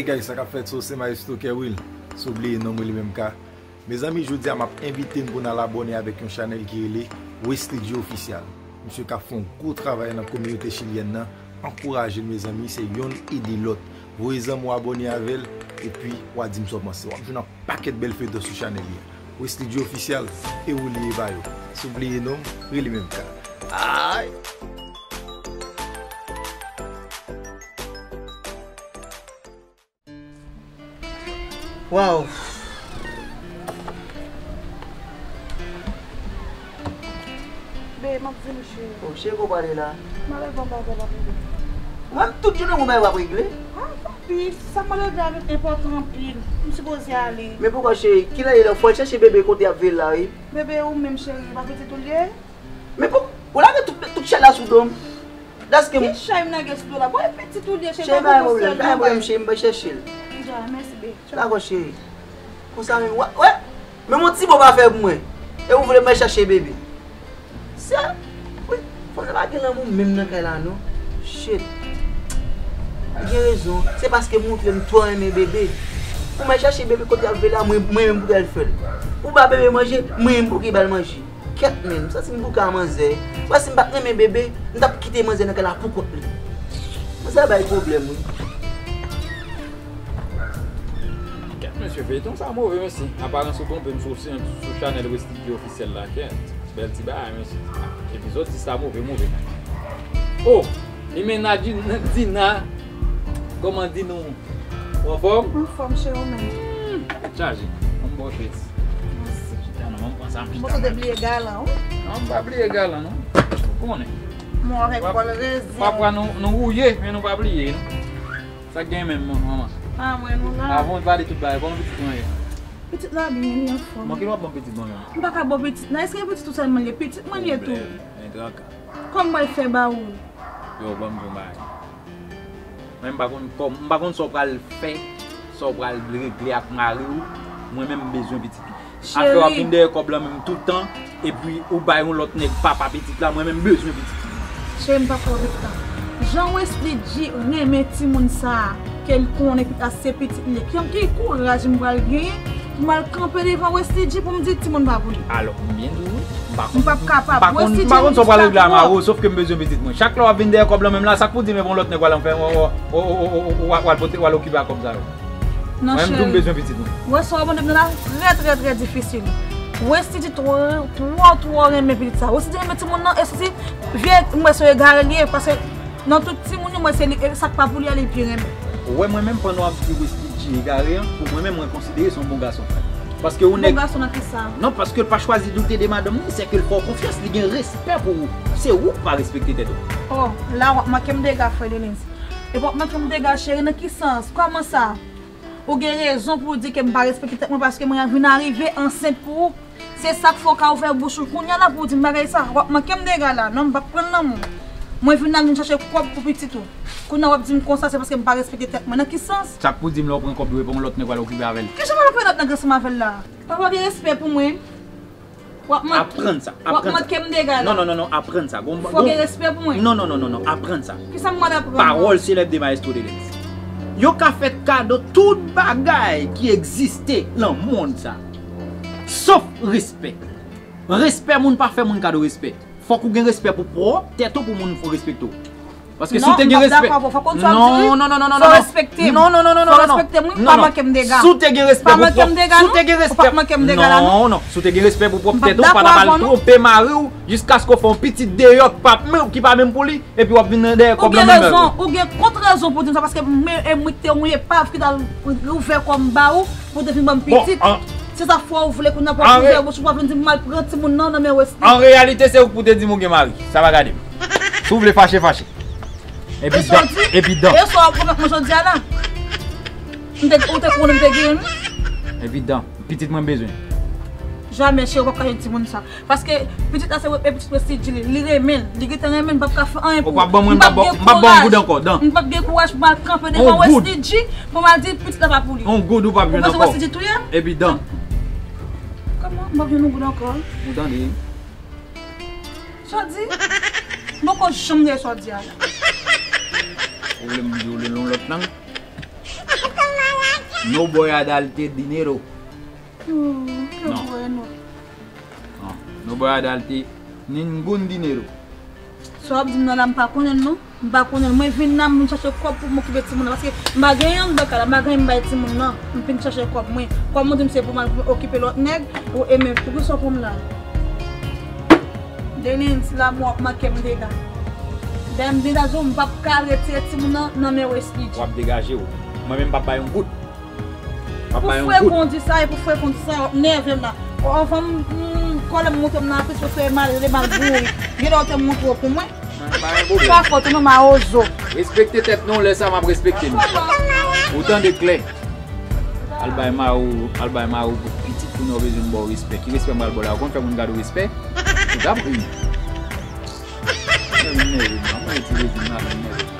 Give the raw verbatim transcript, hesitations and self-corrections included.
Guys, sa k ap fèt? So, se Maestro Kerwill. Si w bliye non mwen, li menm ka. Mezanmi, jodi a m ap envite n pou n al abòne avèk yon chanèl ki rele Wesley G Official. Misye k ap fè yon gwo travay nan kominote chilyèn nan. Ankouraje l, mezanmi, se yonn ede lòt. Voye zanmi w abòne avè l, epi w a di m sa w panse. W ap jwenn yon pakèt bèl feyton sou chanèl li a. Wesley G Official, e ou li e pa yo. Si w bliye non m, rele menm ka. Ay! Waw. Be, m ap di m cheri. Oh, cheri, ko pale la? M ale ban bagay la pou ou. Mwen, tout jounen ou bay w ap regle? Ah, tanpi, sa m ale la enpòtan anpil. M sipoze ale. Men poukwa, cheri? Kilè li la? Fò l chèche bebe kote y ap veye l la, wi. Bebe ou menm, cheri, pa pitit ou l ye? Men pou, ou lage tout, tout chay la sou do m. Dèske m Ki chay m lage sou do la? Bon, e pitit ou l ye, cheri, pa gen pwoblèm, pa gen pwoblèm, cheri, m bay chèche l. Dja, mèsi, be. Dakò, cheri. Konsa menm, wè, wè. Menm yon ti mo pa fè pou mwen. E ou vle m al chache bebe. Se, wi, fanm nan pa gen lanmou menm nan kay la, non. Shit. Li gen rezon. Se paske m montre m twò renmen bebe. Pou m al chache bebe kote y ap veye l la, mwen, mwen menm pou m al fè l. Pou ba bebe manje, mwen menm pou ki ba l manje. Kèt, men, m santi m bouke a manzè. Wè, si m pa t renmen bebe, m t ap kite manzè nan kay la poukont li. Manzè bay pwoblèm, wi. Kèt, mesye, feyton sa move, mesye. Aparans ou twonpe m sou, sou chanèl Wesley G Ofisyèl la, kèt. Bèl ti bagay, mesye. Epizòd dis la move, move. Oh! Limena Dina, kòman di nou? Ou anfòm? Anfòm, cheri, ou menm? Hmm, tèt chaje. Ann ba w peti. Mèsi. Chita non, ann pran sa, m chita. Bon, ou te bliye galan, wi. Non, m pa bliye galan, non. Ou konnen. Mwen avèk Pòl Rezyen. Pafwa nou, nou wouye, men nou pa bliye, non. Sa k gen menm, manman? Ah, mwen, nou la. Avan w pale tout bagay, kòman pitit mwen ye? Pitit la byen, li anfòm. Manke w ap ban pitit mwen menm? M pa ka ba w pitit, nan, èske pitit ou sèlman l ye? Pitit mwen l ye tou. Pwoblèm, men traka. Kòman m pral fè ba ou l? Yo, ban m di w yon bagay. Mwen, m pa konn kòm, m pa konn sa w pral fè, sa w pral regle ak mari w. Mwen menm, m bezwen pitit ou. Afè w ap vin dèyè kòb lan menm tout tan, epi ou bay yon lòt nèg papa pitit la, mwen menm, m bezwen pitit ou. Cheri, m p ap pran pitit la. Jan Wesley G renmen timoun sa a, ke l konnen pitit la se pitit li. Ki, ki kouraj m pral genyen pou m al kanpe devan Wesley G pou m di timoun pa pou li? Alò, m byen di w, wi. M p ap kapab. M pa konn, m pa konn sa w pral regle a mari w, sòf ke m bezwen pitit mwen. Chak lè w ap vin dèyè kòb lan menm la, sa k pou di m e pa yon lòt nèg w al fè, w al pote, w al okipe ak kòb sa yo? Non, cheri. Mwen menm tou m bezwen pitit mwen. Wè sa w ap mande m nan la trè, trè, trè difisil. Wesley G twò, twò, twò renmen pitit sa. Wesley G renmen timoun nan, e si vye, m wè se egare li ye, paske nan tout timoun yo, mwen se li, e sa k pa pou li a, li pi renmen. Ou wè mwen menm pandan w ap di Wesley G egare an, pou mwen menm, mwen konsidere se yon bon gason. Paske yon nèg. Bon gason nan kisa? Non, paske l pa chwazi doute de madanm li, se ke l fè w konfyans, li gen respè pou ou. Se ou k pa respekte tèt ou. Oh, la w ap manke m dega, frè Denise. E w ap manke m dega, cheri, nan ki sans? Kòman sa? Ou gen rezon pou w di ke m pa respekte tèt mwen paske mwen vin arive ansent pou ou. Se sa k fè w ka ouvè bouch ou kounye a la pou w di m bagay sa. W ap manke m dega la. Non, m p ap pran l nan men w. Mwen vin la, m vin chache kòb pou pitit ou. Kounye a w ap di m konsa, se paske m pa respekte tèt mwen. Nan ki sans? Sa k pou di m lè w pran kòb ou e pa yon lòt nèg w al okipe avè l? Kijan m al okipe lòt nèg ansanm avè l la? Papa gen respè pou mwen. W ap mank-, aprann sa, w ap aprann sa. Manke m dega la. Non, non, non, non, aprann sa. Gon, fò w gen respè pou mwen. Non, non, non, non, non, aprann sa. Kisa m mande aprann? Pawòl selèb de Maestro Delens. Yo ka fè kado tout bagay ki egziste nan mond sa. Sof respè. Respè, moun pa fè moun kado respè. Fòk ou gen respè pou pwòp tèt ou pou moun respekte w. Paske si w te gen respè. Non, m p ap dakò avè w. Fò w konn sa w ap di, wi. Non, non, non, non, non, non. Fò w respekte m. Non, non, non, non, non, non. Fò w respekte m, wi. Pa manke m dega. Si w te gen respè pou pwòp, si w te gen respè. Pa manke m dega la, non. Non, non. Si w te gen respè pou pwòp tèt ou, w pa t ap al twonpe mari w jiskaske w fè yon pitit deyò ki pa menm, ki pa menm pou li, epi w ap vin dèyè kòb lan menm. Ou gen rezon, ou gen kont rezon pou di m sa, paske mwen, e mwen ki te yon epav ki t al ouvè kò m ba ou, pou w te vin ban m pitit. Se sa fò ou vle kounye a pou w ouvè bouch ou pou w vin di m m al pran timoun nan nan men Wesley. An reyalite, se ou k pou te di m ou gen mari. Sa pa gade m. Si w vle fache, fache. Epi dan, epi dan. E sa w ap pran mwen jodi a la? M te, ou te konnen m te genyen l? Epi dan. Pitit mwen m bezwen. Jamè, cheri, w p ap ka jwenn timoun sa. Paske pitit la se e pitit Wesley G li, li renmen l, li gentan renmen l, m p ap ka fè anyen pou ou. Ou p ap ban mwen, m p ap ban, m p ap ban w yon goud ankò, dan. M p ap gen kouraj pou m al kanpe devan Wesley G pou m al di pitit la pa pou li. Yon goud ou p ap jwenn ankò. Ou panse Wesley G tou ye? Epi dan. Kòman m p ap jwenn yon goud ankò? Ou tande? Sa w di? M poko janm tande sa w di a la. Ou vle m di w li yon lòt lang? No voy a darte dinero. No. No voy a darte ningún dinero. Sa w ap di m nan la, m pa konnen l non. M pa konnen l. Mwen vin la, m vin chache kòb pou m okipe timoun nan. Paske m pa gen anyen anndan kay la, m pa gen anyen m bay timoun nan. M vin chache kòb mwen. Kòm ou di m se pou m al okipe lòt nèg, ou e men poukisa w pran m la? Denise, lanmou ap manke m dega. Dèyè m degaje w, m p ap ka retire timoun nan nan men w, Speedy. W ap degaje w. Mwen menm m p ap bay yon goud. W ap bay yon goud. Pou frekan w di sa, e pou frekan w di sa, w ap nève m la. Anvan m, m, kòlè m monte m nan plis, paske malere, mal bouri. Genlè w te montre w pou mwen. Mwen pa gen pwoblèm. Pa fòt ou non, mawozo. Respekte tèt nou, lè sa m ap respekte nou. Ou tande klè. Al bay mari w, al bay mari w pitit pou nou bezwen ba w respè. Ki respè m pral ba w la? Ou konn fè moun gade w respè? Ou t ap ri. Mwen nève m la, mwen retire vin la, mwen nève.